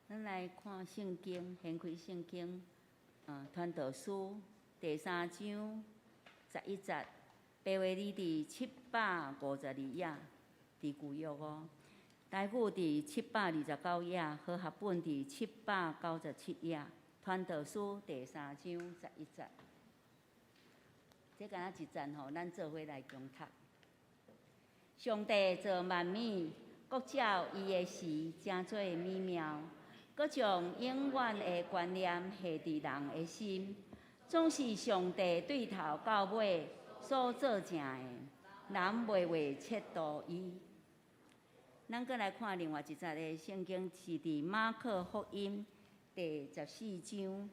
咱來看聖經，掀開聖經，啊，傳道書第三章十一節，白話字佇752頁，佇舊約哦。台語佇729頁，和合本佇797頁。傳道書第三章十一節，這敢若一節吼，咱做伙來共讀。上帝造萬物，閣照伊的時，成做美妙，閣將永遠的觀念下佇人的心，總是上帝對頭到尾所做成的，人袂會測度伊。咱閣來看另外一節的聖經，是佇馬可福音第十四章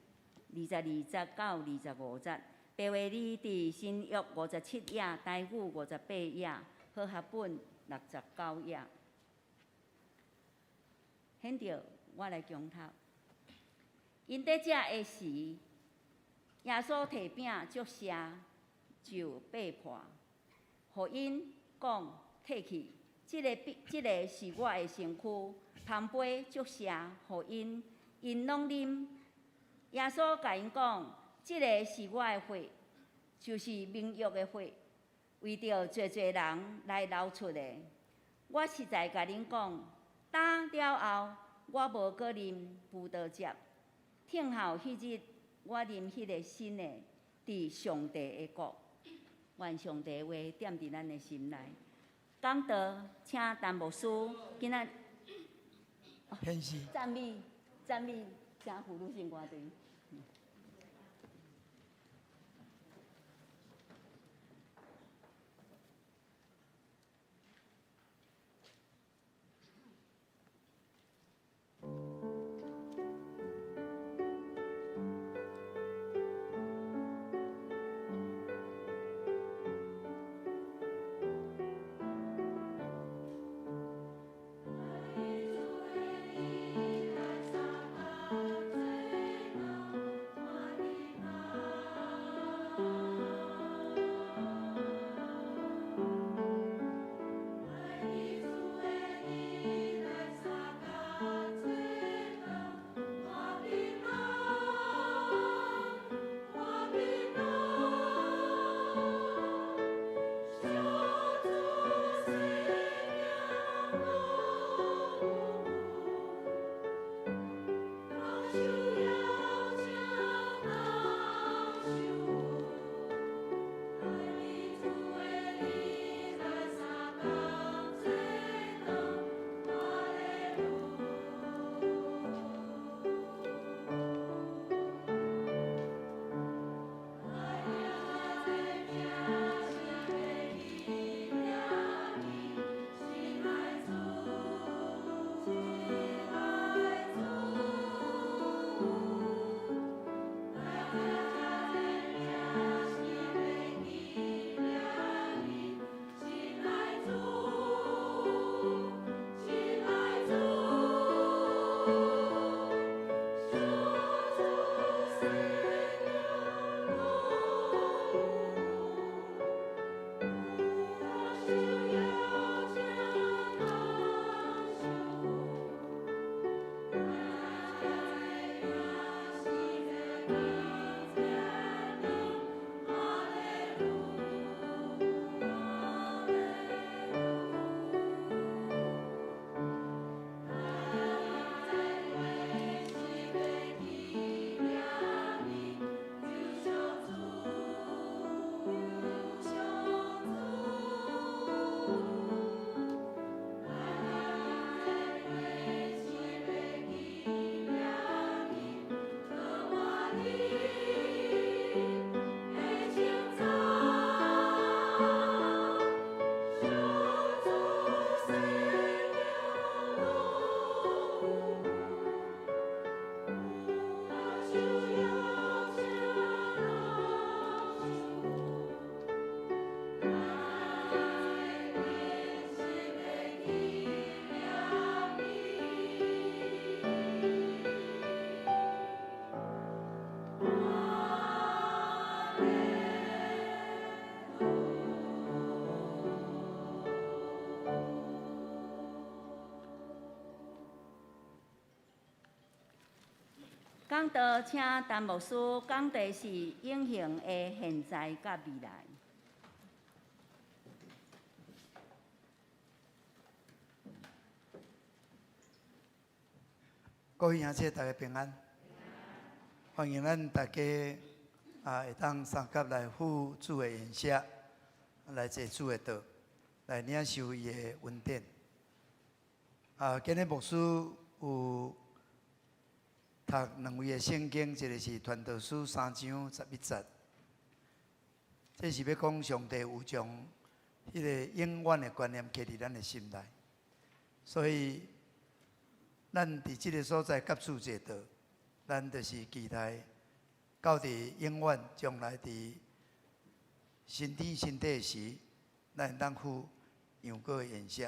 二十二節到二十五節，白話字佇新約五十七頁，台語五十八頁，和合本六十九頁。現在我來共讀。𪜶佇食的時，耶穌提餅祝謝，就擘破，予𪜶講提去，這个餅，這个是我的身軀，捧杯祝謝，予𪜶，𪜶攏啉。耶穌共𪜶講：這个是我的血，就是盟約的血，為著濟濟人來流出的。我實在共恁講，今了後，我無閣啉葡萄汁，等候彼日我啉彼个新的，佇上帝的國。願上帝的話踮佇咱的心內。講道，請陳牧師今仔獻詩讚美讚美，請婦女聖歌隊。主的講道請陳牧師講題是永恆的現在佮未來。各位兄弟，大家平安，歡迎咱大家啊，會當相佮來赴主的筵席，來坐主的桌，來領受伊的恩典。啊，今日牧師有讀兩位的聖經，一个是傳道書三章十一節，這是欲講上帝有將彼个永遠的觀念刻佇咱的心內，所以咱佇這个所在佮主坐桌，咱就是期待到佇永遠將來佇新天新地時，咱會當赴羊羔的筵席。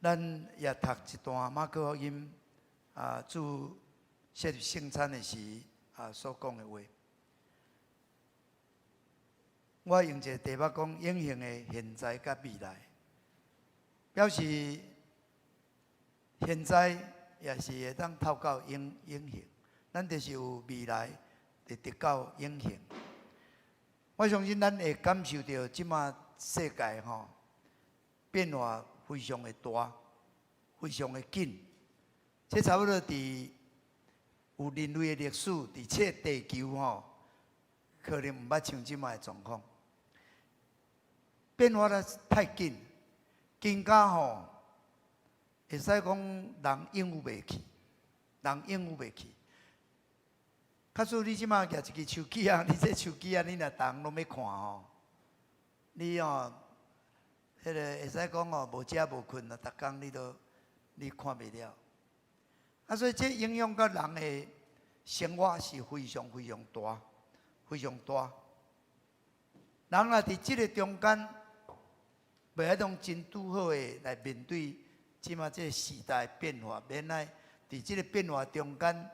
咱也讀一段馬可福音啊，主設立聖餐的時啊所講的話。我用一个題目講永恆的現在佮未來，表示現在也是會當透到永永恆，咱就是有未來會得到永恆。我相信咱會感受著這馬世界吼變化非常的大，非常的緊。這差不多佇有人類的歷史，佇這地球吼，可能毋捌像這馬的狀況。變化得太緊，緊甲吼，會使講人應付袂去，人應付袂去。假使你這馬舉一支手機啊，你這手機啊，你若逐項攏欲看吼，你哦，彼个會使講哦，無食無睏啊，逐工你都你看袂了。啊，所以這影響到人的生活是非常非常大，非常大。人若佇這个中間，袂愛當真拄好的來面對這馬這个時代變化，免來佇這个變化中間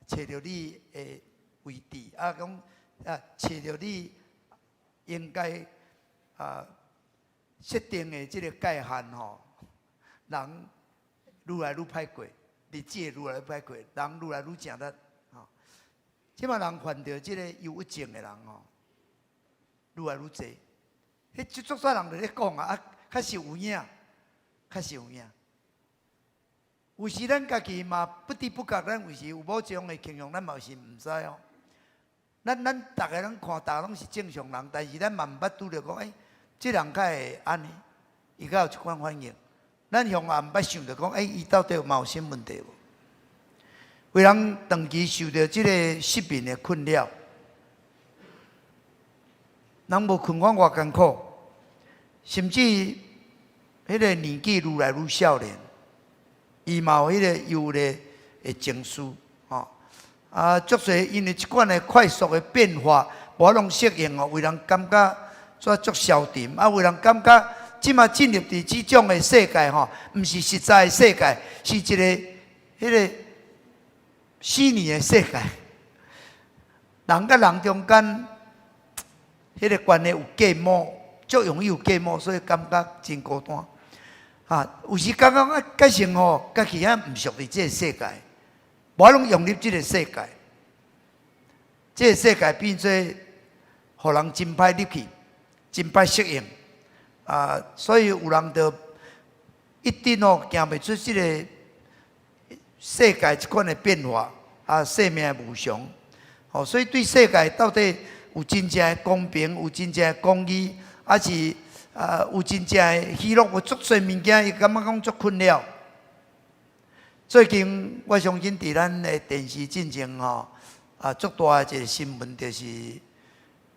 揣著你的位置，啊講啊揣著你應該啊設定的這个界限吼，人愈來愈歹過，日子會愈來愈歹過，人愈來愈誠力吼。這馬人患著這个憂鬱症的人吼，愈來愈濟。彼足濟人佇咧講啊，啊，確實有影，確實有影。有時咱家己嘛不知不覺，咱有時有某種的傾向，咱嘛是毋知哦。咱咱逐个攏看，逐个攏是正常人，但是咱嘛毋捌拄著講，欸，這人敢會按呢？伊敢有這款反應？咱向來毋捌想著講，欸，伊到底嘛有啥問題無？有人長期受著這个失眠的困擾，人無睏講偌艱苦，甚至彼个年紀愈來愈少年，伊嘛有彼个憂慮的情緒，吼啊，足濟因為這款的快速的變化，無法度適應哦，予人感覺煞足消沉，啊，予人感覺這馬進入佇這種的世界吼，毋是實在的世界，是一个彼个虛擬的世界，人佮人中間彼个關係有隔膜，足容易有隔膜，所以感覺真孤單。啊，有時感覺啊，改成吼，家己遐毋屬佇這个世界，無法度融入這个世界。這个世界變做，予人真歹入去，真歹適應。啊，所以有人就一直吼行袂出這个世界這款的變化，啊，生命的無常。吼，所以對世界到底有真正的公平，有真正的公義，抑是啊有真正的喜樂，有足濟物件，伊感覺講足困擾。最近我相信佇咱的電視進前吼，啊足大的一个新聞，就是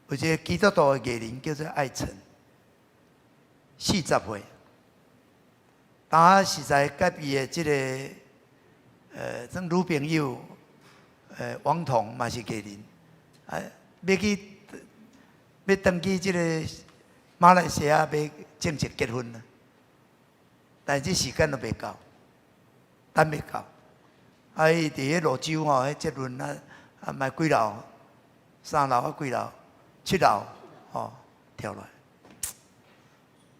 有一个基督徒的藝人叫做艾成，40歲，當時實在佮伊的這个算女朋友，王彤嘛是藝人，啊，欲去欲轉去這个馬來西亞欲正式結婚啦，但是這時間都袂到，等袂到，啊，伊佇彼蘆洲吼，彼捷運啊啊，嘛幾樓，三樓啊幾樓，七樓吼跳落來，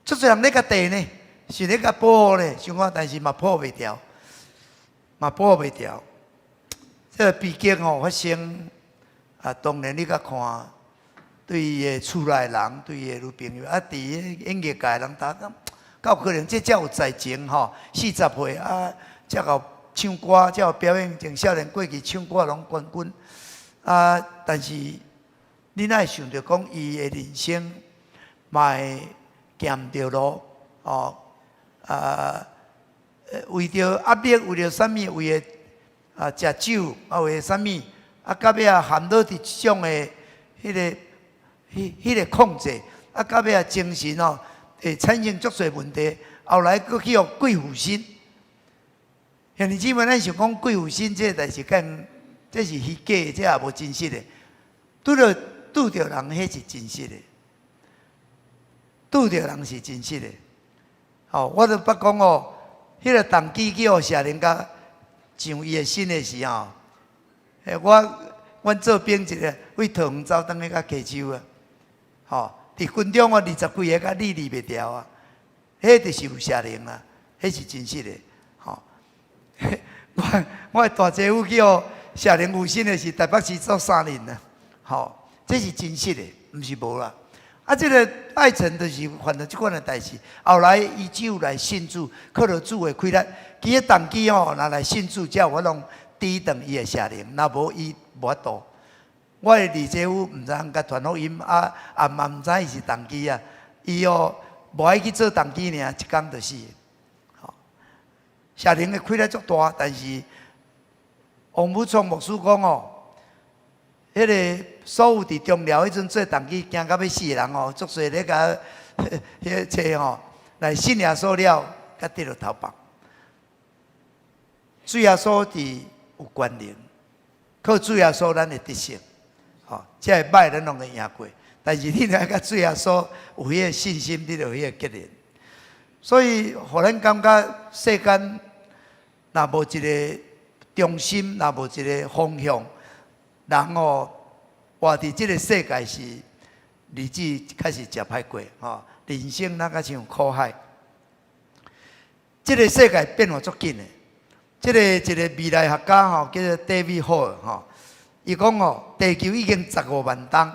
足濟人咧共綴呢，是咧共保護咧，想講但是嘛保袂牢，嘛保袂牢。這個悲劇吼發生，啊，當然你閣看，對伊的厝內人，對伊的女朋友，啊，佇演藝界人，大家敢有可能這遮有才情吼，40歲啊，才𠢕唱歌，才有表演，從少年過去唱歌攏冠軍，啊，但是你若會想著講伊的人生嘛會行毋著路，哦，啊，為著壓力，為著啥物，為著啊食酒，啊為著啥物，啊到尾啊陷落佇這種的彼個控制，啊到尾啊精神哦會產生足濟問題，後來閣去予鬼附身。兄弟姊妹，咱想講鬼附身這個代誌，敢這是虛假的，這也無真實的。拄著人，彼是真實的。拄著人是真實的。吼，我都捌講哦，彼個童乩去予邪靈共上伊的身的時候，我阮做兵一个為桃園走轉去到溪洲啊，吼，佇軍中哦，二十幾个共理理袂牢啊，彼就是有邪靈啊，彼是真實的，吼。我的大姐夫去予邪靈附身的是台北市做三年啊，吼，這是真實的，毋是無啦。啊，這個艾成就是犯著這款的代誌，後來伊只有來信主，靠著主的氣力，其實童乩吼，若來信主，才有法度抵擋伊的邪靈，若無伊無法度。我的二姐夫毋知影共傳福音，啊，也嘛毋知伊是童乩啊，伊哦無愛去做童乩爾，一工就死。吼，邪靈的氣力足大，但是王武創牧師講哦，彼個所有佇中寮彼陣做童乩驚到欲死的人哦，足濟咧共彼個揣吼，來信耶穌了，才得著頭縛。主耶穌佇有權能，靠主耶穌咱會得勝。吼，這个歹咱攏會贏過。但是你若共主耶穌有彼個信心，你就有彼個結論。所以，予咱感覺世間若無一個中心，若無一個方向，人哦活佇這個世界是日子確實誠歹過吼，人生若較像苦海。這個世界變化足緊的，這個一個未來學家吼，叫做 David Hall 吼，伊講哦，地球已經十五萬冬，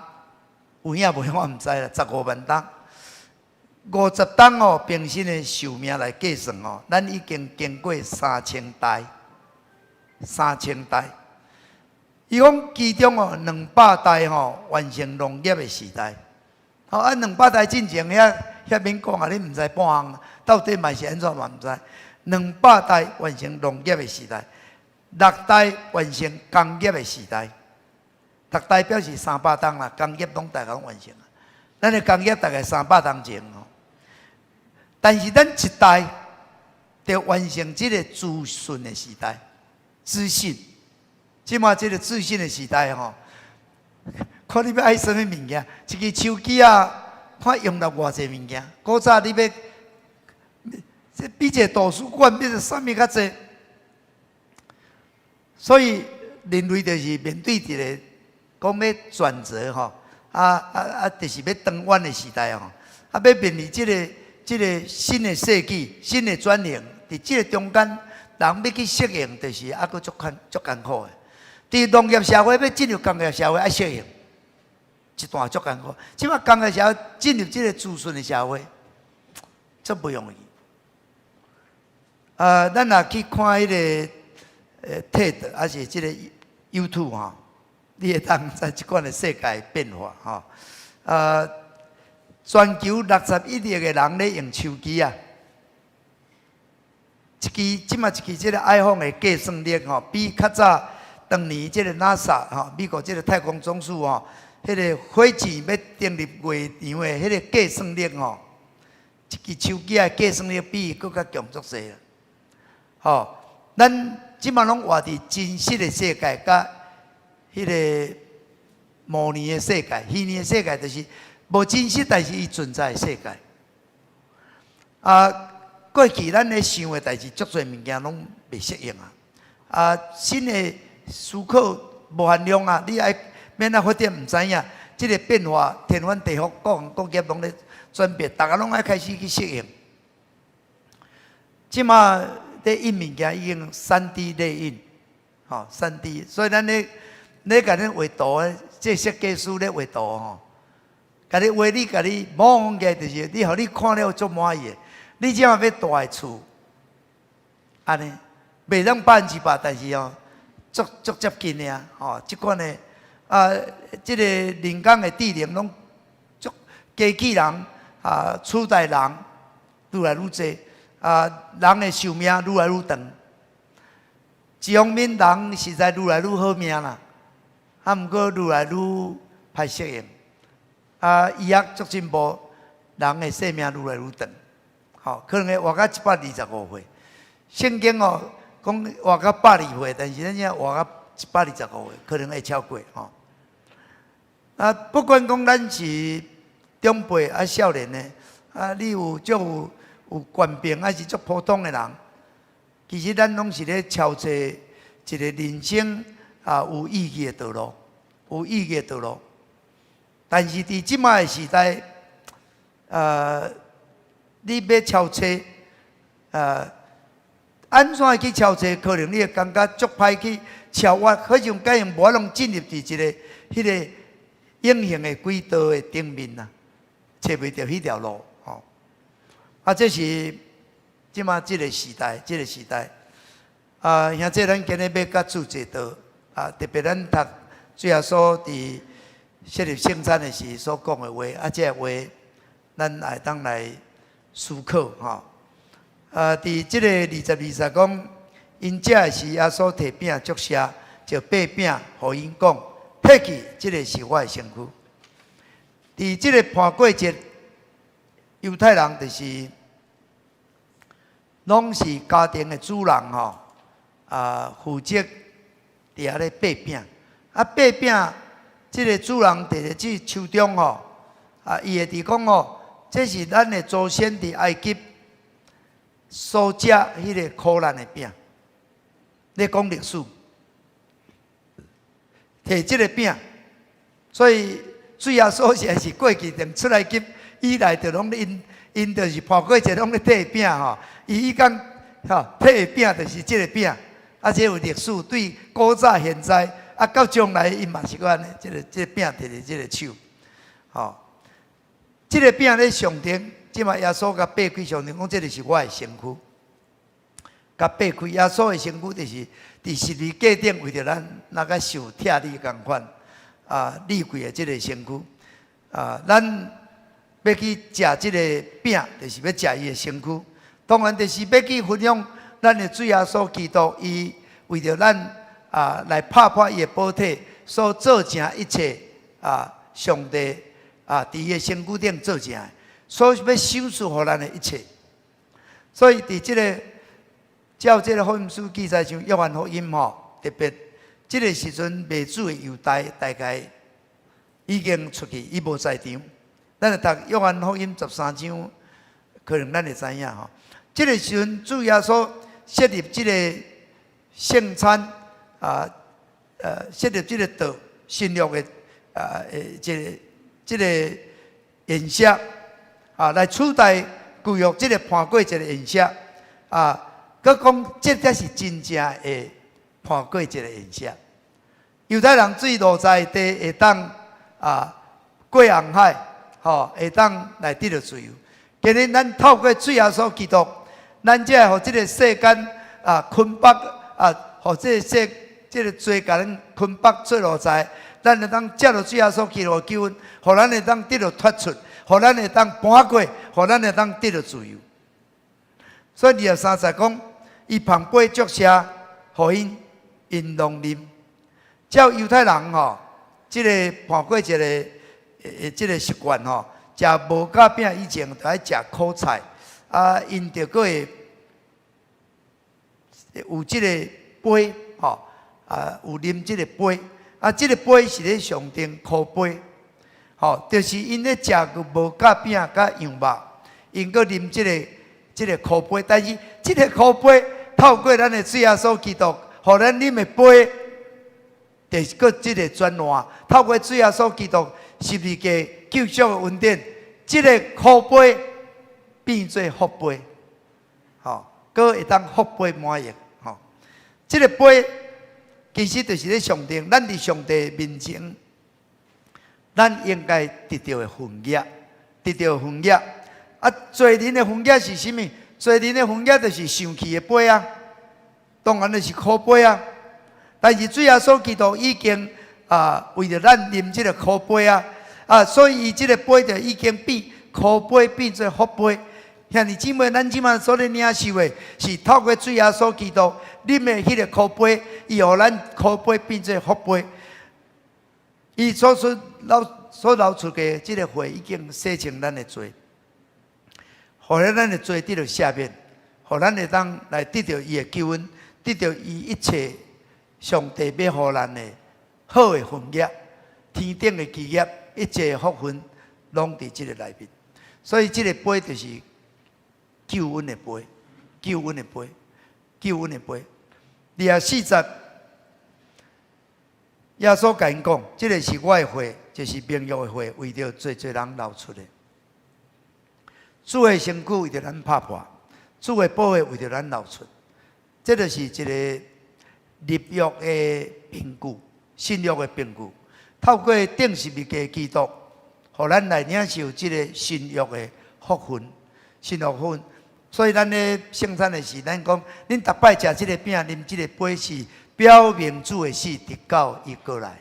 有影無影我毋知啦，十五萬冬，50冬哦，平均的壽命來計算哦，咱已經經過3000代，3000代。伊講其中哦，200代吼完成農業的時代，吼啊200代進前遐遐免講啊，你毋知半項，到底嘛是按怎嘛毋知。兩百代完成農業的時代，六代完成工業的時代，六代表示300冬啦，工業攏大概完成啊。咱的工業大概三百冬前哦，但是咱一代就完成這個資訊的時代，資訊。這馬這個資訊的時代吼，看你欲愛啥物物件，一支手機啊，看用了偌濟物件。古早你欲，這比一個圖書館比啥物較濟。所以人類就是面對一個講欲轉折吼，啊啊啊，就是欲轉彎的時代吼，啊，欲面臨這個新的世紀、新的轉型，佇這個中間，人欲去適應，就是猶閣足艱苦的。佇農業社會欲進入工業社會，愛適應一段足艱苦。這馬工業社會進入這個資訊的社會，足無容易。啊，咱若去看彼個TED，抑是這個 YouTube 吼，你會當知這款的世界變化吼。啊，全球61億個人咧用手機啊，一支這馬一支這個 iPhone 的計算力吼，比較早當年這個 NASA 吼，美國這個太空總署吼，彼個火箭欲登入月場的彼個計算力吼，一支手機的計算力比伊閣較強足濟啦。吼，咱這馬攏活佇真實的世界，佮彼個模擬的世界、虛擬的世界，就是無真實，但是伊存在的世界。啊，過去咱咧想的代誌，足濟物件攏袂適應啊。啊，新的思考無限量啊！你愛欲按怎發展，毋知影。這個變化天翻地覆，各行各業攏咧轉變，逐家攏愛開始去適應。這馬咧印物件已經3D 列印，吼，3D。所以咱咧咧共恁畫圖的，這設計師咧畫圖吼，共你畫你共你模仿起來，就是你予你看了足滿意的。你這馬欲住的厝，按呢，袂當100%，但是哦，足足接近的啊，吼，這款的啊，這个人工的智能攏足機器人啊，取代人愈來愈濟，啊，人的壽命愈來愈長。一方面人實在愈來愈好命啦，啊，毋過愈來愈歹適應。啊，醫學足進步，人的壽命愈來愈長，吼，可能會活到125歲。聖經哦，講活到102歲，但是咱這活到一百二十五歲，可能會超過吼。啊，不管講咱是長輩啊、少年的，啊，你有足有有權柄，還是足普通的人，其實咱攏是咧朝著一個人生啊有意義的道路，有意義的道路。但是佇這擺的時代，你欲超車，按怎去超車？可能你會感覺足歹去超越，好像敢用無法度進入佇一个彼个永恆的軌道的頂面啊，揣袂著彼條路吼。啊，這是這擺這个時代，這个時代。啊，兄弟，咱今日欲佮主坐道啊，特別咱讀主耶穌佇設立聖餐的時所講的話，啊，這个話咱會當來思考吼。啊，佇這个22節講，𪜶食的時，耶穌提餅祝謝，就擘餅予𪜶講：提去，這个是我的身軀。佇這个盤過節，猶太人就是攏是家庭的主人吼，啊，負責佇遐咧擘餅。啊，擘餅，這个主人佇咧這手中吼，啊，伊會佇講吼，這是咱的祖先佇埃及所食彼个苦難的餅。咧講歷史，提這个餅，所以主耶穌實在是過去從出埃及以來，就攏𪜶𪜶就是盤過節攏咧提餅吼。伊伊講吼提餅就是這个餅，啊，這有歷史對古早現在啊到將來，伊嘛是閣按呢，這个這个餅提佇這个手，吼，這个餅咧象徵，這馬耶穌共擘開象徵講，這个是我的身軀。共擘開耶穌的身軀，就是佇十字架頂為著咱那個受拆理仝款啊，利貴的這个身軀啊，咱欲去食這个餅，就是欲食伊的身軀。當然，就是欲去分享咱的主耶穌基督，伊為著咱啊來拍破伊的寶體，所做成一切啊，上帝啊，佇伊的身軀頂做成的，所欲賞賜予咱的一切。所以佇這个照這个福音書記載，像約翰福音吼，特別這个時陣賣主的猶大大概已經出去，伊無在場。咱來讀約翰福音13章，可能咱會知影吼。這个時陣主耶穌設立這个聖餐啊，設立這个道新約的啊，這个這个筵席啊，來取代舊約這个盤過節的筵席啊。閣講，這才是真正的盤過節的筵席。猶太人對路在地會當啊過紅海，吼會當來得著自由。今日咱透過主耶穌基督，咱才會予這个世間啊捆綁啊，予這个世這个罪共咱捆綁做奴才，咱會當藉著主耶穌基督的救恩，予咱會當得著脫出，予咱會當盤過，予咱會當得著自由。所以23節講，伊捧杯祝謝，予𪜶，𪜶攏啉。照猶太人吼，這个盤過節的這个習慣吼，食無酵餅以前，就愛食苦菜，啊，𪜶就閣會有這个杯吼，啊，有啉這个杯，啊，這个杯是咧象徵苦杯，吼，就是𪜶咧食個無酵餅佮羊肉，𪜶閣啉這个這个苦杯，但是這个苦杯透過咱的主耶穌基督，予咱啉的杯，就是閣這个轉換。透過主耶穌基督十字架救贖的恩典，這个苦杯變做福杯，吼，閣會當福杯滿溢，吼。這个杯其實就是咧象徵，咱佇上帝面前，咱應該得著的份額，得著的份額。啊，罪人的份額是啥物？罪人的份額就是受氣的杯啊，當然就是苦杯啊。但是主耶穌基督已經啊，為著咱啉這個苦杯啊，啊，所以伊這個杯就已經變苦杯變做福杯。兄弟姊妹，咱這馬所咧領受的是透過主耶穌基督啉的彼個苦杯，伊予咱苦杯變做福杯。伊所流出的這個血已經洗淨咱的罪，予咱的罪得著赦免，予咱會當來得著伊的救恩，得著伊一切上帝欲予咱的好的份額，天頂的基業，一切福分，攏佇這個內面。所以這個杯就是救恩的杯，救恩的杯，救恩的杯。24節，耶穌共𪜶講：這個是我的血，就是盟約的血，為著濟濟人流出的。主的身軀為著咱拍破，主的寶血為著咱流出。這就是一個立約的憑據，新約的憑據。透過釘十字架基督，予咱來領受這個新約的福分，新約福分。所以咱咧聖餐的時，咱講，恁逐擺食這個餅，啉這個杯，是表明主的死，直到伊閣來。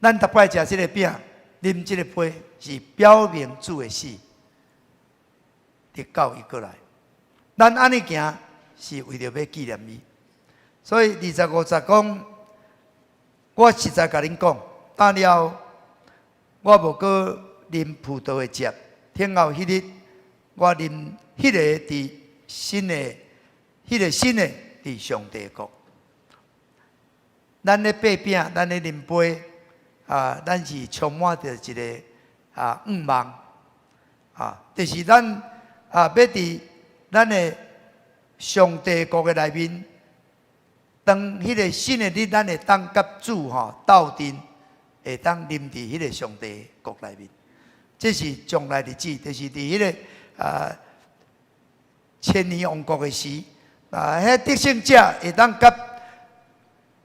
咱逐擺食這個餅，啉這個杯，是表明主的死，直到伊閣來。咱按呢行，是為著欲紀念伊。所以25節講，我實在共恁講，今了我無閣啉葡萄的汁。聽候彼日，我啉彼个佇新的，彼个新的佇上帝國。咱咧擘餅，咱咧啉杯，啊，咱是充滿著一个啊願望，啊，就是咱啊欲佇咱的上帝國的內面，當彼个新的日，咱會當佮主吼鬥陣，會當啉佇彼个上帝國內面。這是將來日子，就是佇彼个啊千年王國的時，啊，彼得勝者會當佮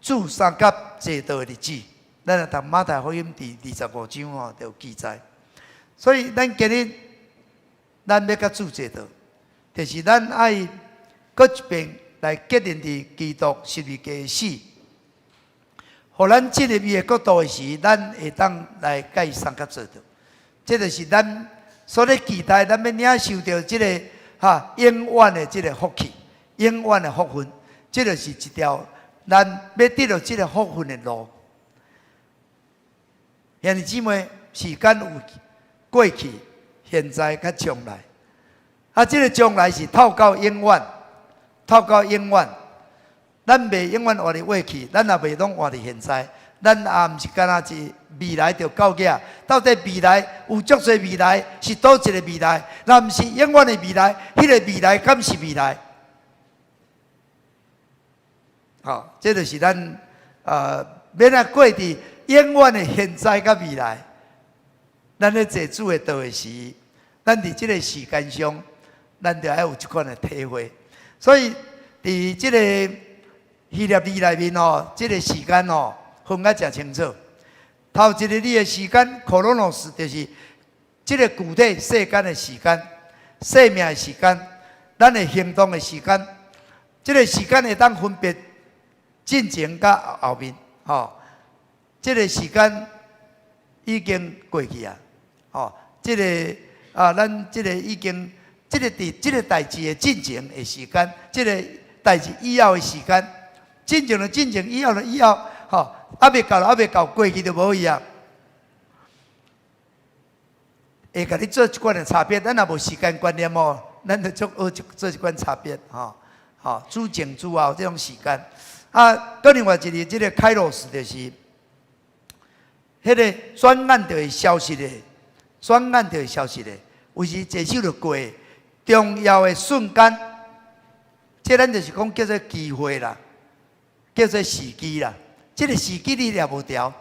主相佮坐道的日子。咱來讀馬太福音佇25章吼，就有記載。所以咱今日咱欲佮主坐道，就是咱愛閣一遍來確認佇基督十字架的死，予咱進入伊的國度的時，咱會當來佮伊相佮坐道。這就是咱所咧期待，咱欲領受著這个哈永遠的這个福氣，永遠的福分。這就是一條咱欲得著這个福分的路。兄弟姊妹，時間有過去、現在佮將來。啊，這个將來是透過永遠，透過永遠。咱袂永遠活佇過去，咱也袂攏活佇現在。咱也毋是干焦是未來就到遮，到底未來有足濟未來，是佗一个未來？若毋是永遠的未來，彼个未來敢是未來？好，這就是咱欲按怎過佇永遠的現在佮未來。咱咧坐主的道的時，咱佇這个時間上，咱就愛有這款的體會。所以佇這個希臘字內面吼，這个時間吼，分甲誠清楚。頭一個字的時間，chronos 就是這个具體世間的時間、生命的時間、咱的行動的時間。這个時間會當分別進前佮後面，吼。這个時間已經過去啊，吼。這个啊，咱這个已經，這个佇這个代誌的進前的時間，這个代誌以後的時間，進前就進前，以後就以後，吼。猶未到，猶未到，過去就無去啊。會共你做一款的差別，咱若無時間觀念哦，咱就足學做一款差別，吼，吼，主前主後這種時間。啊，閣另外一个，這个 kairos 就是，彼个轉眼就會消失的，轉眼就會消失的，有時一手就過，重要的瞬間，這咱就是講叫做機會啦，叫做時機啦。這个時機你掠無著，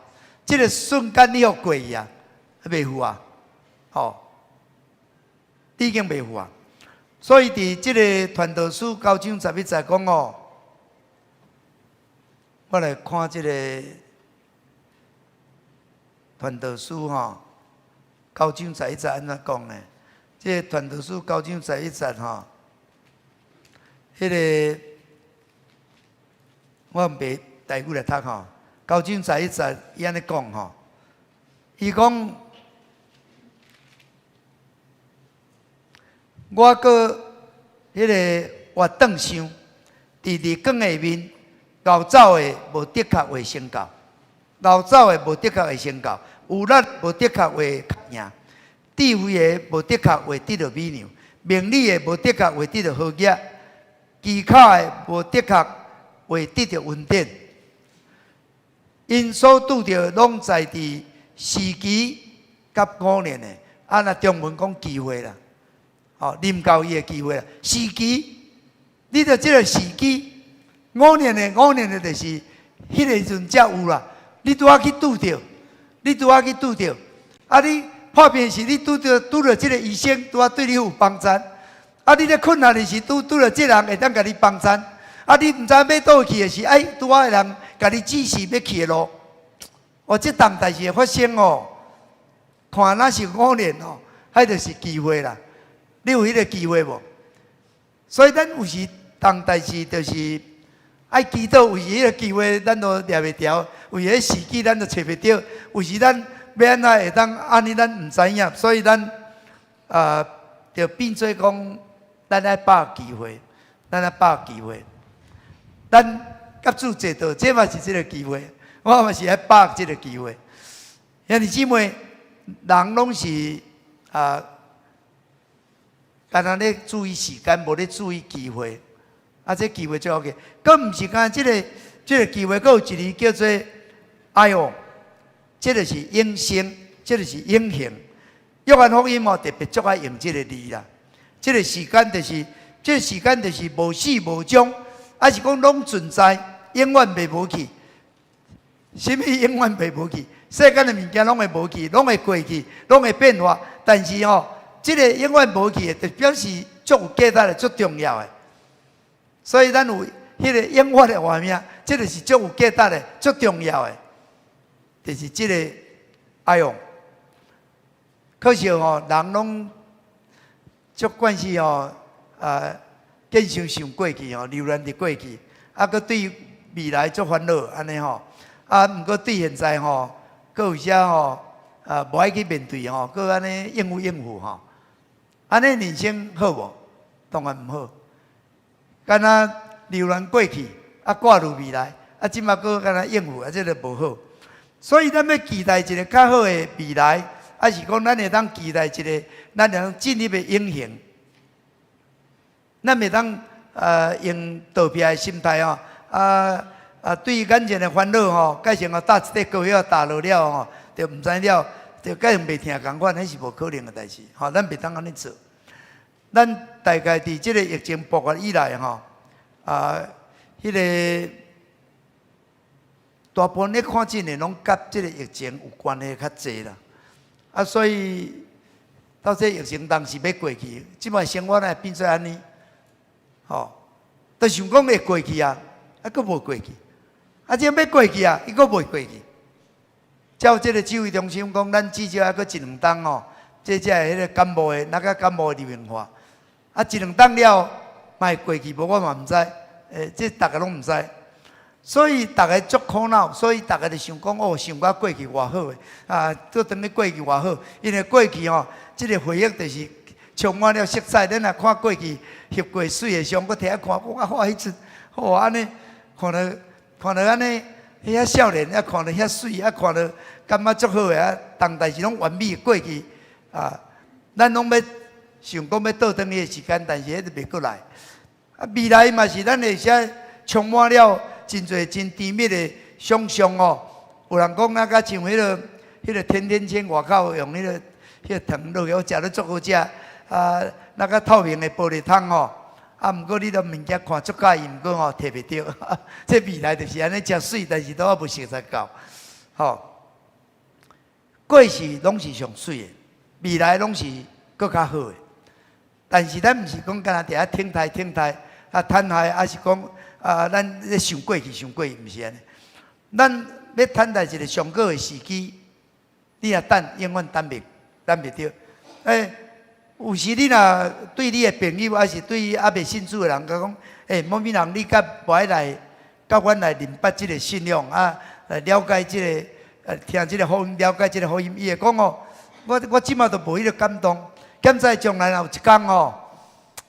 這个瞬間你予過去啊，袂赴啊，吼，已經袂赴啊。所以佇這个傳道書9章11節講哦，我來看這個傳道書吼，九章十一節按怎講呢？這個傳道書九章十一節吼，彼個我毋袂台語來讀吼。九章十一節伊按呢講吼，伊講我閣彼個活轉想，佇日光下面，𠢕走的無的確會成就，𠢕走的無的確會成就，有力無的確會較贏，智慧的無的確會得著美娘，明理的無的確會得著好額，機巧的無的確會得著恩典。𪜶所拄著攏在佇時機佮五年的，啊，若中文講機會啦，吼，臨到伊的機會啦，時機，你著這個時機，五年的五年的，就是彼個時陣才有啦。你拄仔去拄著，你拄仔去拄著，啊，你破病時你拄著拄著這個醫生，拄仔對你有幫助，啊，你咧困難的時拄拄著這人會當共你幫助。啊！你毋知欲佗去的時，哎，拄仔的人共你指示欲去的路。哦，這檔代誌會發生哦，看若是偶然哦，彼就是機會啦。你有彼個機會無？所以咱有時當代誌就是愛祈禱，有時彼個機會咱都掠袂著，有時彼時機咱都揣袂著，有時咱欲按怎會當按呢，咱毋知影，所以咱啊，就變做講，咱愛把握機會，咱愛把握機會。咱佮主坐倒，這嘛是這個機會，我嘛是愛把握這個機會。兄弟姊妹，人攏是啊，干焦咧注意時間，無咧注意機會。啊，這機會最好嘅，閣毋是干焦這個這個機會，閣有一個叫做愛哦，這個是永生，這個是永恆。約翰福音哦，特別足愛用這個字啦。這個時間就是，這個時間就是無始無終。抑是講攏存在，永遠袂無去。啥物永遠袂無去？世間的物件攏會無去，攏會過去，攏會變化。但是吼，這個永遠無去的，就表示足有價值的、足重要的。所以咱有彼個永遠的活命，這個是足有價值的、足重要的，就是這個愛用。可惜吼，人攏足慣勢吼，啊。見想想過去吼，留戀佇過去，啊，閣對未來足煩惱按呢吼，啊，毋過對現在吼，閣有啥吼，啊，無愛去面對吼，閣按呢應付應付吼，按呢人生好無？當然毋好。敢若留戀過去，啊，掛慮未來，啊，這馬閣敢若應付，啊，這個無好。所以咱欲期待一个較好的未來，抑是講咱會當期待一个，咱會當進入的永恆。咱袂當用逃避的心態吼，啊啊對眼前的煩惱吼，改成哦搭一塊膏藥搭落了吼，就毋知了，就改成袂疼仝款，彼是無可能的代誌，吼，咱袂當按呢做。咱大概佇這個疫情爆發以來吼，啊，彼個大部分咧看診的攏佮這個疫情有關係較濟啦，啊，所以到這疫情當時欲過去，這擺生活會變做按呢？吼，都想講會過去啊，啊，閣無過去，啊，這欲過去啊，伊閣袂過去。照這個指揮中心講，咱至少猶閣一兩冬吼，這才會彼個感冒的，那個感冒的流行化。啊，一兩冬了，嘛會過去無？我嘛毋知，欸，這逐家攏毋知。所以逐家足苦惱，所以逐家就想講哦，想講過去偌好的，啊，做轉去過去偌好，因為過去吼，這個回憶就是。充滿了色彩，咱若看過去翕過媠的相，閣摕來看，講啊，我彼陣，吼按呢，看著看著按呢，遐少年，啊看著遐媠，啊看著感覺足好的啊，逐代誌攏完美過去啊，咱攏欲想講欲倒轉去的時間，但是彼就袂閣來。啊，未來嘛是咱會使充滿了真濟真甜蜜的想像哦。有人講啊，佮像彼個甜甜圈外口用彼個糖落去，我食咧足好食。啊，那個透明的玻璃桶吼，啊，毋過你都物件看足佮意，毋過吼提袂著。這未來就是按呢誠媠，但是都猶無熟似到。吼，過去攏是上媠的，未來攏是閣較好的。但是咱毋是講干焦佇遐等待等待啊，等待，抑是講啊，咱咧想過去想過去，毋是按呢。咱欲等待一个上好的時機，你若等，永遠等袂著。欸，有時你若對你的朋友，抑是對猶未信主的人，佮講，欸，某某人，你敢無愛來，佮阮來認捌這個信仰啊，來了解這個，聽這個福音，了解這個福音，伊會講哦，我這馬都無彼個感動，敢知將來若有一工吼，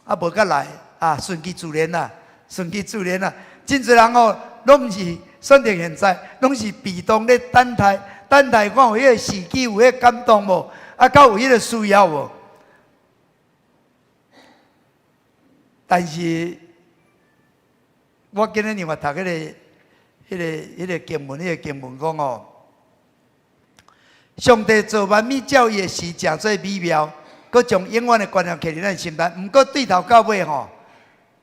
啊無佮來啊，順其自然啦，順其自然啦。真濟人哦，攏毋是選擇現在，攏是被動咧等待，等待看有彼個時機，有彼個感動無？啊，閣有彼個需要無？但是，我今日另外讀彼個經文，彼個經文講哦，上帝造萬物照伊的時誠做美妙，閣將永遠的觀念刻佇咱心內。毋過對頭到尾吼，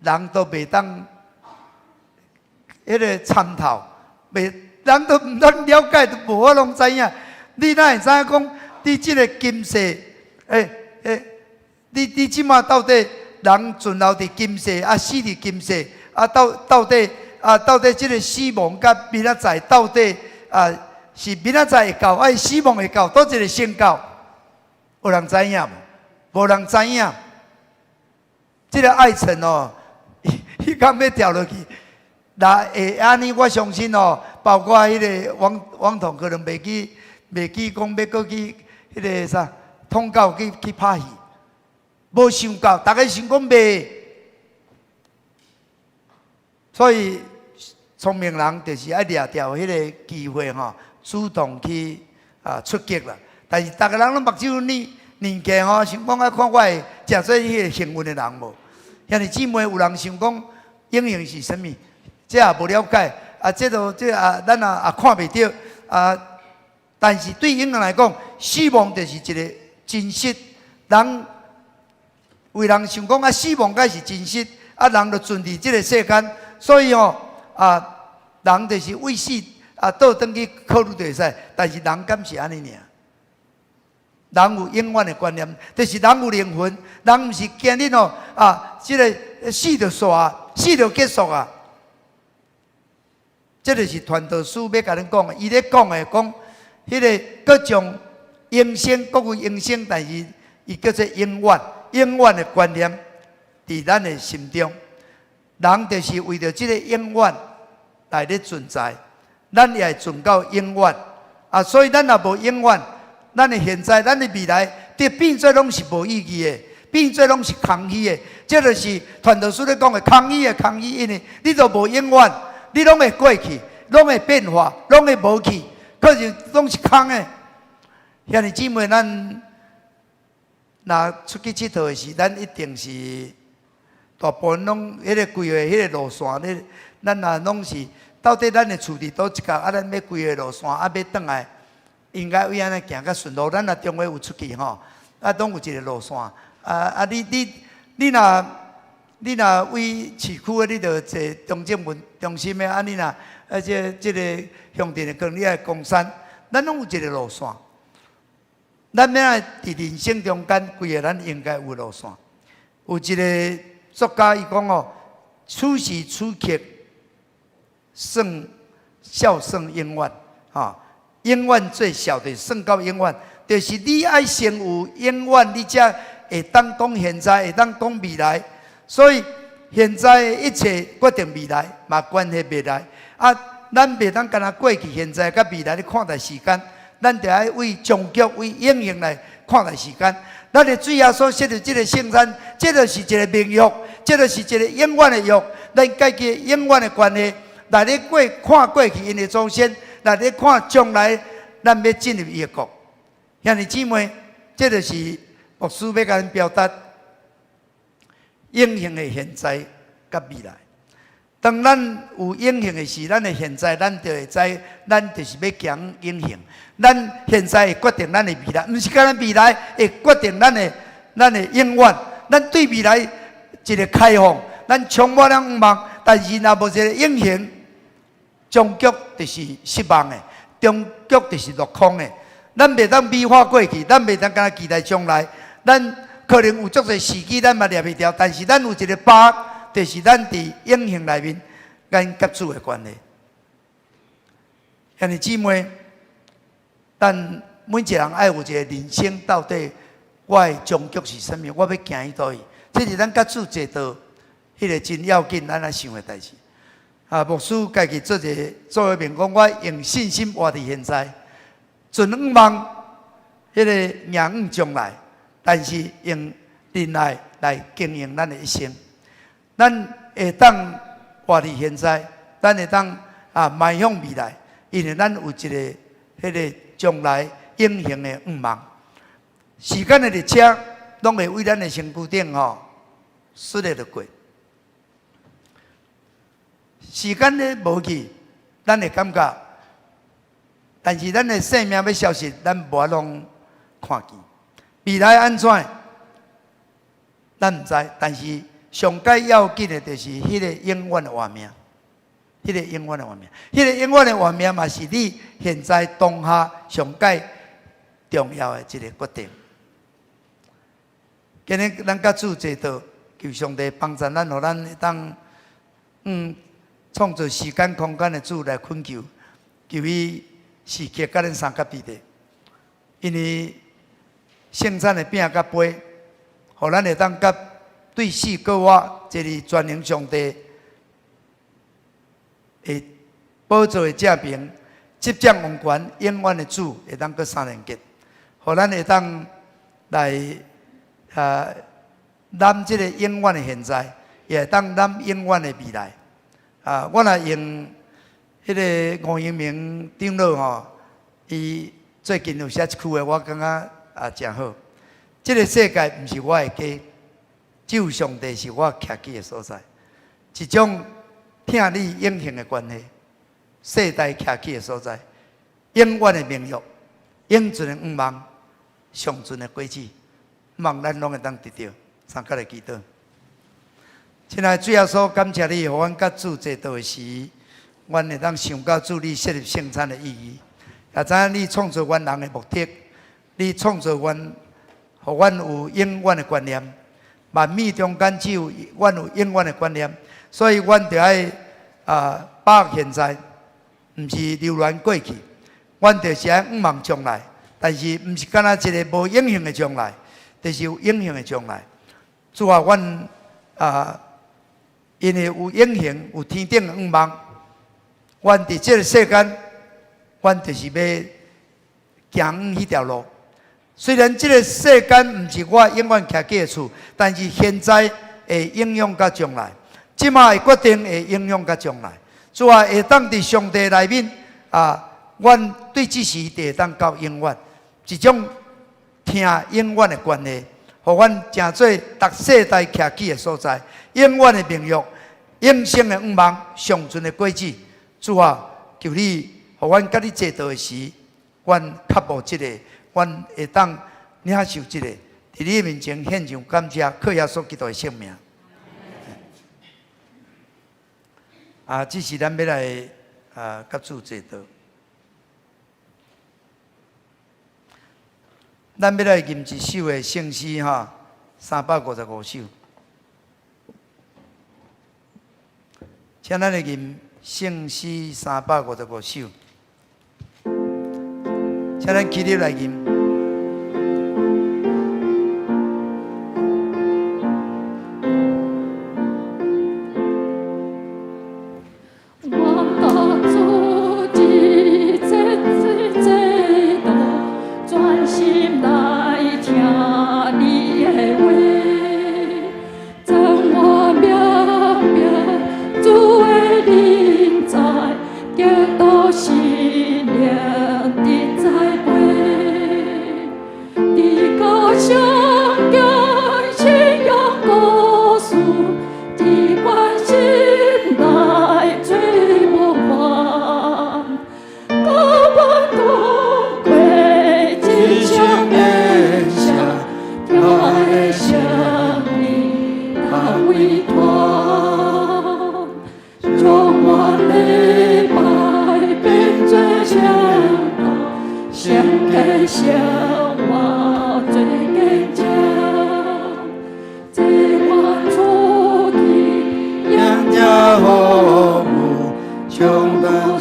人都袂當彼個參透，袂人都毋當了解，都無法攏知影。你哪會知影講？你這個今世，欸欸，你這馬到底人存留佇今世，啊死佇今世，啊到底這個死亡佮明仔載到底啊是明仔載會到，抑是死亡會到，佗一个先到？有人知影無？無人知影。這个愛情哦，彼工欲跳落去，若會按呢，我相信哦，包括彼个王王彤可能袂記講欲閣去彼个啥通告去拍戲，無想到，逐家想講袂，所以聰明人就是愛掠著彼个機會吼，主動去啊出擊啦。但是逐个人攏目睭捏捏起吼，想講啊，看我會誠做彼個幸運的人無？兄弟姊妹，有人想講永恆是啥物？這也無了解啊！這都這啊，咱也看袂著啊。但是對永恆來講，死亡就是一個真實。人為人想講啊，死亡該是真實啊，人就存佇這個世間，所以吼啊，人就是為死啊，倒轉去考慮就會使。但是人敢是按呢爾？人有永遠的觀念，就是人有靈魂，人毋是今日哦啊，這個死就煞，死就結束啊。這就是傳道書欲共恁講的，伊咧講的講，彼个閣將永生，閣有永生，但是伊叫做永遠，永遠的觀念佇咱的心中。人就是為著這个永遠來咧存在，咱也會存到永遠啊！所以咱若無永遠，咱的現在、咱的未來，佇變做攏是無意義的，變做攏是空虛的。這就是傳道書咧講的空虛的空虛，因為你都無永遠，你攏會過去，攏會變化，攏會無去，可是攏是空的。兄弟姊妹，咱若出去𨑨迌的時，咱一定是大部分攏彼个規劃彼个路線咧，咱若攏是到底咱的厝佇佗一角，啊，咱欲規劃路線，啊，欲轉來，應該為按呢行較順路。咱若中晝有出去吼，啊，攏有一個路線。啊啊，你若為市區的，你就坐中正門中心的；啊，你若啊這個鄉鎮的，可能你愛岡山，咱攏有一個路線。咱欲按佇人生中間，規个咱應該有路線。有一個作家伊講哦，此時此刻算孝算永遠，吼，永遠最小的算到永遠，就是你愛先有永遠，你才會當講現在，會當講未來。所以現在的一切決定未來，嘛關係未來。啊，咱袂當干焦過去、現在佮未來咧看待時間，咱著愛為終局、為永恆來看待時間。咱的主耶穌設立這个聖餐，這就是一个盟約，這就是一个永遠的約。咱家己永遠的關係，來咧過看過去𪜶的祖先，來咧看將來，咱欲進入伊的國。兄弟姊妹，這就是牧師欲共恁表達永恆的現在佮未來。當咱有永恆的時，咱的現在，咱就會知，咱就是欲行永恆。咱現在會決定咱的未來，毋是干焦未來會決定咱的永遠。咱對未來一个開放，咱充滿了向望，但是若無一个永恆，終局就是失望的，終局就是落空的。咱袂當美化過去，咱袂當干焦期待將來。咱可能有足濟時機，咱嘛掠袂著，但是咱有一个把握，就是咱佇永恆內面，咱佮主的關係。兄弟姊妹，咱每一个人愛有一個人生到底，我的終局是啥物？我欲行去佗位？這是咱佮主坐道，彼個真要緊，咱愛想的代誌。啊，牧師家己做一个座右銘，講我用信心活佇現在，盡向望彼个迎向將來，但是用忍耐來經營咱的一生。咱會當活佇現在，咱會當啊邁向未來，因為咱有一个彼个將來永恆的向望。時間的列車攏會為咱的身軀頂吼，唰的就過。時間咧無去，咱會感覺，但是咱的生命欲消失，咱無法攏看見。未來按怎，咱毋知，但是上蓋要緊的，就是彼个永遠的活命，彼个永遠的活命，彼个永遠的活命嘛，是你現在當下上蓋重要的一个決定。今日咱佮主坐道，求上帝幫助咱，予咱會當創造時間空間的主來懇求，求伊時刻佮咱相佮佇咧，因為聖餐的餅佮杯，予咱會當佮對死過活，這個全能上帝的寶座的正邊，執掌王權永遠的主會當閣相連結，予咱會當來啊攬這個永遠的現在，也會當攬永遠的未來。啊，我若用彼个吳英明長老吼，伊最近有寫一句話，我感覺啊誠好。這个世界毋是我的家，只有上帝是我徛起的所在。一種疼你永恆的關係，世代徛起的所在，永遠的盟約，永存的向望，上純的果子，望咱攏會當得著。三佮來祈禱。親愛的主耶穌，感謝你，予阮佮主坐道的時，阮會當想到主你設立聖餐的意義，也知影你創造阮人的目的，你創造阮，予阮有永遠的觀念。萬物中間只有阮有永遠的觀念，所以阮著愛啊把握現在，毋是留戀過去，阮就是愛向望將來，但是毋是干焦一个無永恆的將來，就是有永恆的將來。主啊，阮啊，因為有永恆、有天頂的向望，阮佇這个世間，阮就是欲行彼條路。雖然這个世間毋是我永遠徛起的厝，但是現在會影響到將來。這馬的決定會影響到將來。主啊，會當佇上帝內面啊，阮對這時就會當到永遠，一種疼永遠的關係，予阮成做逐世代徛起的所在，永遠的盟約，永生的向望，上純的果子。主啊，求你，予阮佮你坐道的時，阮渴慕這个，阮會當領受這个，佇你面前獻上感謝，靠耶穌基督的聖名。啊，這是咱欲來啊，佮主坐道。咱欲來吟一首的聖詩哈，355首。請咱來吟聖詩三百五十五首。請咱起立來吟。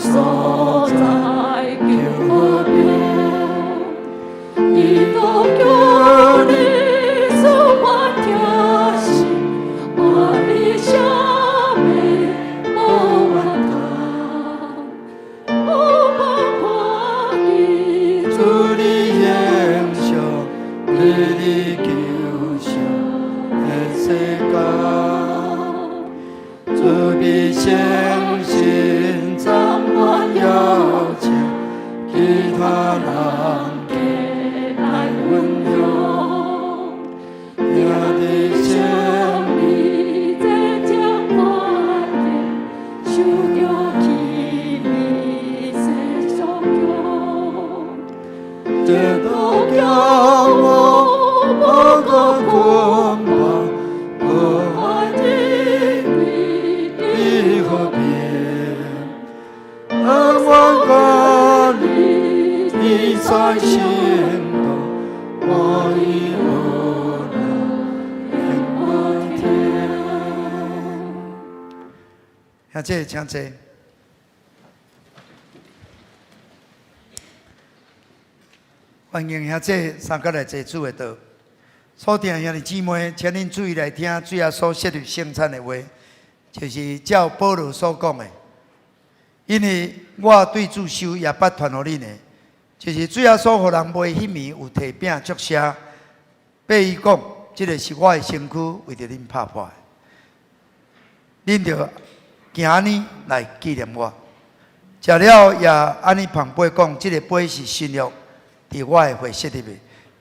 所在。免無怨叹，有望看見主的形象，你的救贖的世界，主的聖神充滿邀請，其他人過來分享，也的勝利這種環境，受著奇妙世俗強，這都叫我無個捆綁，不愛的的和平，恩我家裡你在心頭，我已無能永不停。兄姐，請坐。歡迎兄姐三個來坐主的道。所聽兄弟姊妹，請恁注意來聽主耶穌設立聖餐的話，就是照保羅所講的。因為我對主受也捌傳予恁的，就是主耶穌予人賣彼暝有提餅祝謝，擘伊講：這个是我的身軀，為著恁拍破的。恁著行按呢來紀念我。食了也按呢捧杯講：這个杯是新約，佇我的血設立的。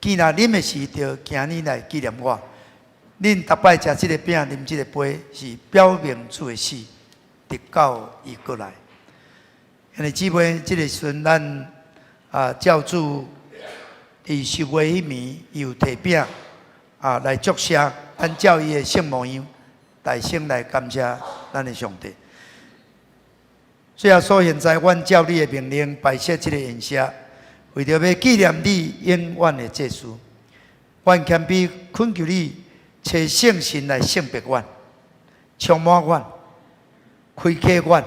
既若啉的時，就行按呢來紀念我。恁逐擺食這个餅、啉這个杯，是表明主的死，直到伊閣來。兄弟姊妹，這个時陣咱照主佇受賣彼暝，伊有提餅來祝謝，咱照伊的聖模樣，大聲來感謝咱的上帝。主耶穌，現在阮照你的命令擺設這个筵席，為著欲紀念你永遠的祭司，阮謙卑懇求你，差聖神來聖別阮，充滿阮，開啟阮，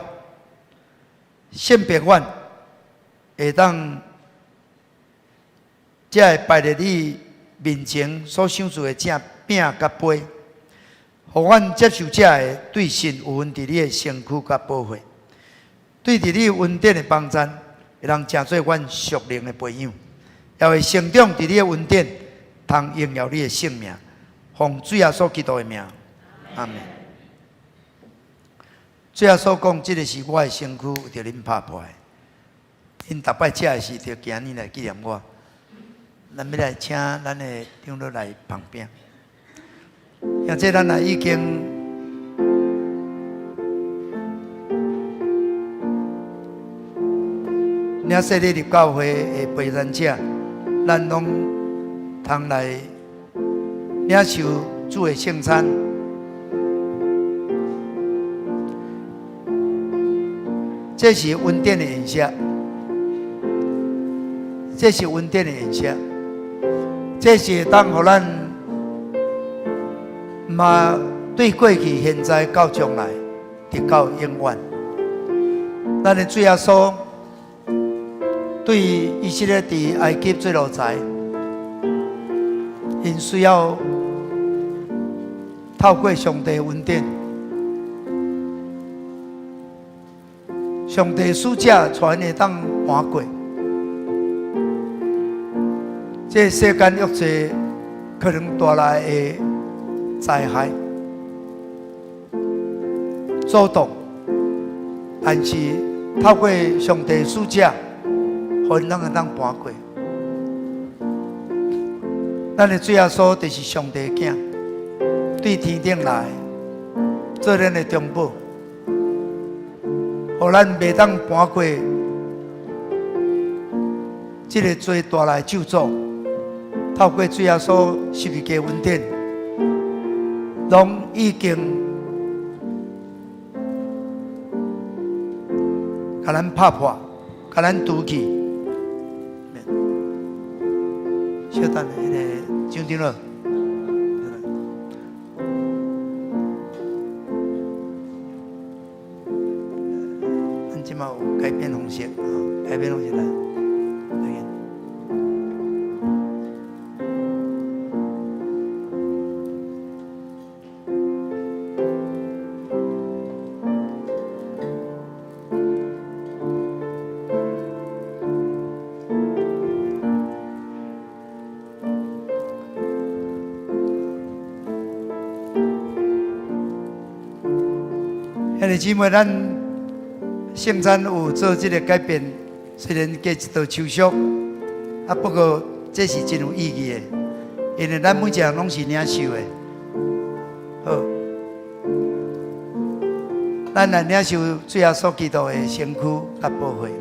聖別阮，會當才會擺佇你面前所賞賜的這餅佮杯，予阮接受者的對神有份佇你的身軀佮寶血，對佇你恩典的幫贊，會當成做阮屬靈的培養，也會成長佇你的恩典，通榮耀你的聖名，奉主耶穌基督的名，阿們。主耶穌講：這个是我的身軀，為著恁拍破的。恁逐擺食的時，就行按呢來紀念我。咱欲來請咱的長老來捧餅。現在咱來已經領洗禮入教會的陪餐者，咱攏通來領受主的聖餐。這是恩典的筵席，這是恩典的筵席，這是會當予咱嘛對過去、現在到將來，直到永遠。咱的主耶穌對以色列佇埃及做奴才，𪜶需要透過上帝恩典，上帝使者帶𪜶會當瞞過。這个世間約濟可能帶來的災害、阻擋，但是透過上帝使者，予𪜶攏會當瞞過。咱的主耶穌就是上帝的囝，對天頂來做咱的中保，予咱袂當瞞過這个罪帶來咒詛。透過主耶穌十字架恩典，攏已經共咱拍破，共咱除去。稍等下，彼个張長老。咱這馬有改變方式，改變方式來，來。弟姊妹，咱聖餐有做這個改變，雖然加一道手續，啊，不過這是真有意義的，因為咱每一項攏是領受的。好，咱來領受主耶穌基督的身軀佮寶血。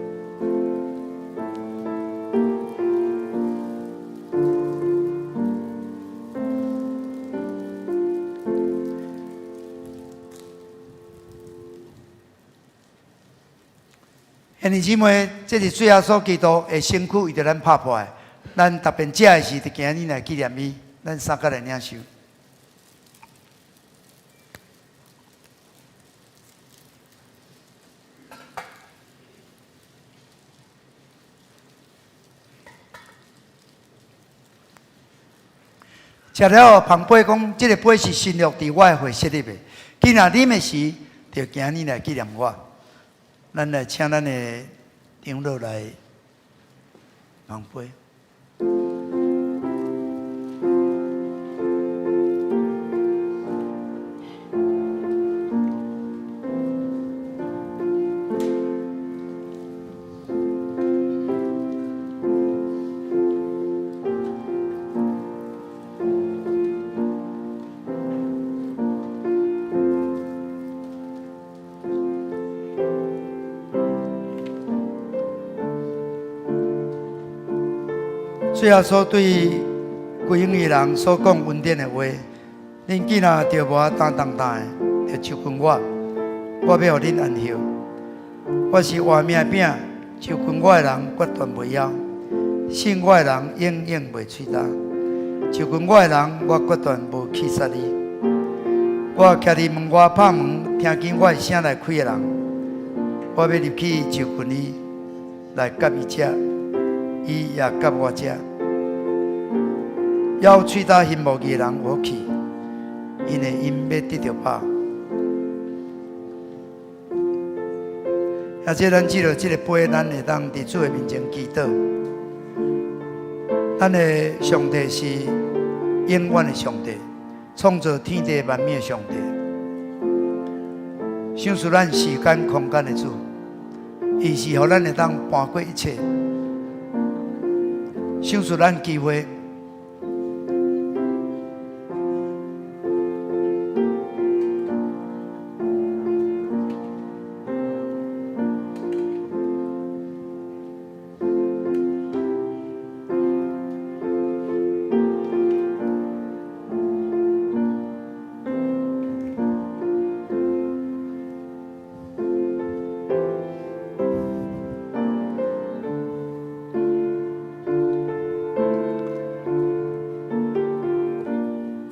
兄弟姊妹，這是主耶穌基督的身軀為著咱拍破的。咱特別食的時，就今日來紀念伊。咱三個來領受。食了後，捧杯講：這個杯是新約佇我的血設立的。今仔啉的時，就今日來紀念我。咱來請咱的長老來捧杯。主耶穌對歸向伊人所講恩典的話，恁囝若著無愛擔重擔的，就就近我，我欲予恁安歇。我是活命的餅，就近我的人決斷袂枵，信我的人永遠袂喙焦。就近我的人，我決斷無棄殺伊。我徛佇門外拍門，聽見我的聲來開的人，我欲入去就近伊，來佮伊食，伊也佮我食。枵喙焦行無義的人有福氣，因為𪜶欲得著飽。或者咱藉著這個杯，咱會當佇主的面前祈禱。咱的上帝是永遠的上帝，創造天地萬物的上帝，賞賜咱時間空間的主，伊是予咱會當搬過一切，賞賜咱機會。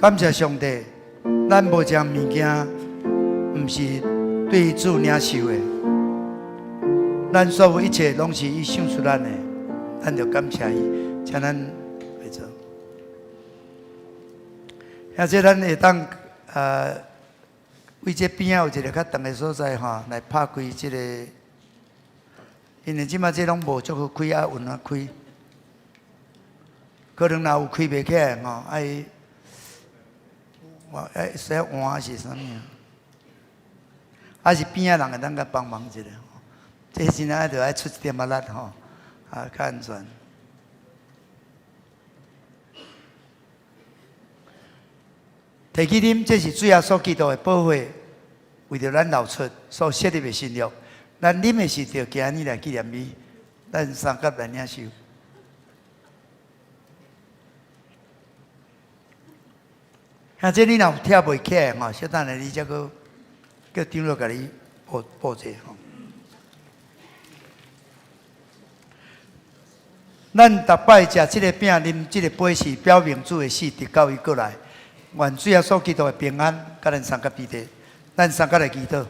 感謝上帝，咱無一項物件，毋是對主領受的，咱所有一切攏是伊賞賜咱的，咱就感謝伊，請咱來做。或者咱會當為這邊仔有一个較長的所在吼，來拍開這个，因為這擺這攏無足好開啊，穩啊開，可能若有開袂起來吼，愛。我愛使換是啥物啊？還是邊仔人會當共幫忙一下？這真正著愛出一點仔力吼，啊，較安全。提起啉，這是主耶穌基督的寶血，為著咱流出所設立的新約。咱啉的時著今日來紀念伊，咱三甲來領受。兄弟，你若有拆袂起來吼，小等下你才閣叫長老共你補補者吼。咱逐擺食這个餅、啉這个杯，是表明主的死，直到伊閣來。願主耶穌基督的平安，佮咱相佮彼得，咱相佮來祈禱。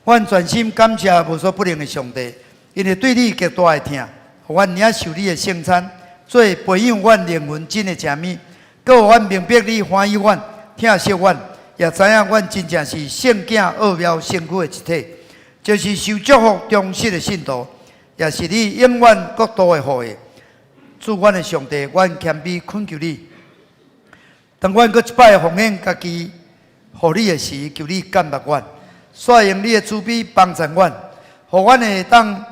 阮全心感謝無所不能的上帝，因為對你極大的疼，予阮領受你的聖餐，做培養阮靈魂真的食物。閣予阮明白你歡喜阮、疼惜阮，也知影阮真正是聖囝奧妙身軀的一體，就是受祝福忠實的信徒，也是你永遠國度的後裔。主阮的上帝，阮謙卑懇求你，當阮閣一擺奉獻家己予你的時，求你感動阮，煞用你的慈悲幫助阮，予阮會當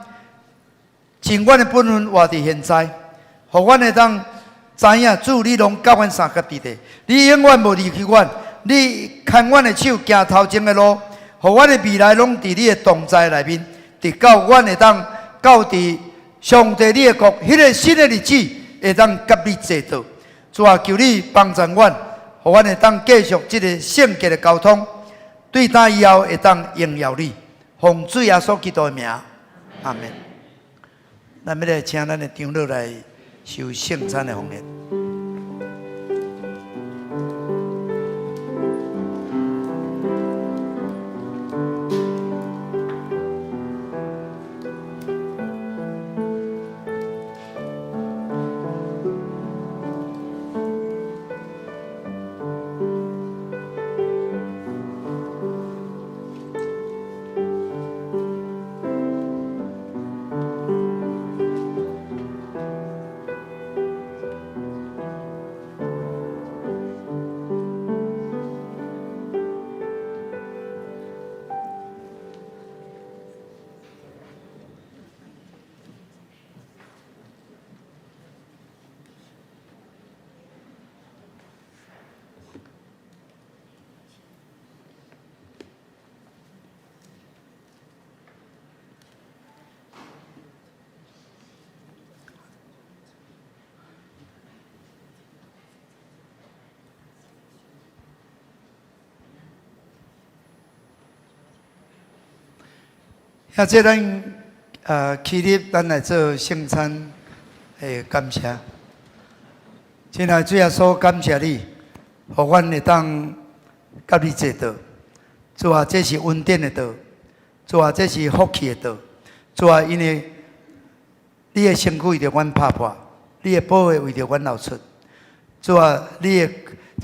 盡阮的本分活佇現在，予阮會當知影主你攏佮阮相佮佇咧，你永遠無離棄阮，你牽阮的手行頭前的路，予阮的未來攏佇你的同在內面，直到阮會當到佇上帝你的國，彼個新的日子會當佮你坐倒。主啊，求你幫助阮，予阮會當繼續這個聖潔的交通，對今以後會當榮耀你。奉主耶穌基督的名，阿們。咱欲來請咱的長老來受聖餐的奉獻。遐這咱起立，咱來做聖餐的感謝。親愛的主耶穌，感謝你，予阮會當佮你坐倒。主啊，這是恩典的道；主啊，這是福氣的道。主啊，因為你的身軀為著阮拍破，你的寶血為著阮流出。主啊，你的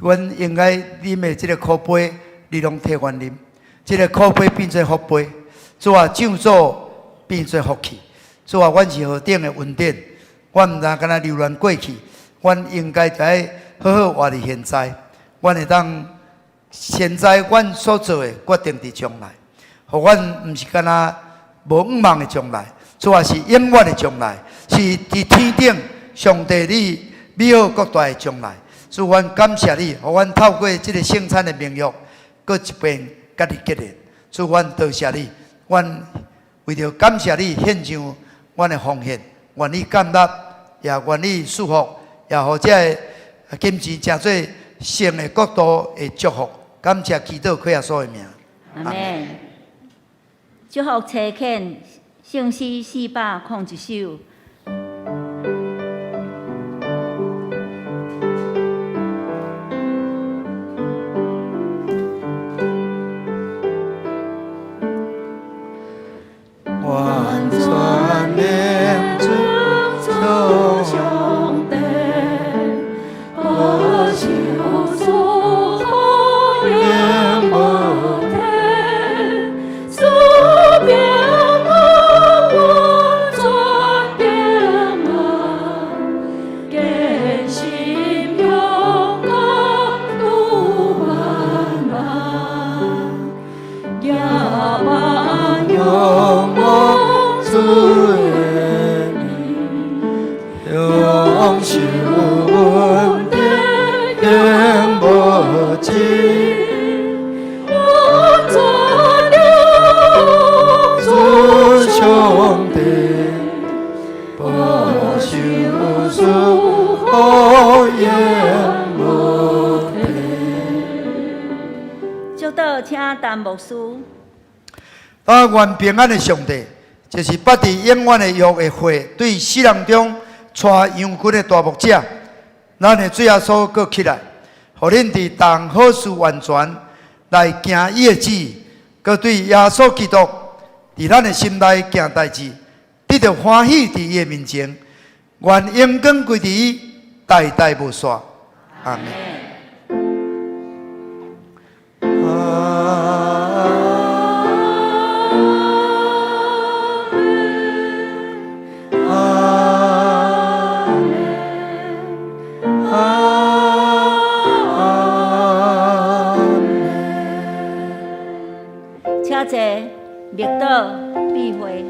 阮應該啉的這個苦杯，你攏替阮啉。這個苦杯變做福杯。主啊，咒詛變做福氣。主啊，阮是何等的恩典，阮毋通干焦留戀過去，阮應該著愛好好活佇現在。阮會當現在阮所做的決定佇將來，予阮毋是干焦無向望的將來。主啊，是永遠的將來，是佇天頂上帝你美好國度的將來。主，阮感謝你，予阮透過這个聖餐的盟約，閣一遍佮你結連。主，阮多謝你。阮為著感謝你獻上阮的奉獻，願你感納，也願你祝福，也予這个金錢成做神的國度的祝福。感謝祈禱，靠耶穌的名。阿們。祝福差遣聖詩401首。完全能主做上帝，保守祝福永無停，賜平安完全平安，堅心勇敢拄患難，仰望仰望主的名，永受恩典永無盡。完全能主上帝，保守祝福永無停。祝禱，請陳牧師。啊，願平安的上帝，就是捌佇永遠的約的血，對死人中帶羊群的大牧者，咱的主耶穌閣起來，予恁佇逐項好事完全來行伊的旨意，閣對耶穌基督佇咱的心內行代誌，得著歡喜佇伊的面前，願榮光歸佇伊，代代無煞。阿們。阿們，阿們。請請坐，默禱閉會。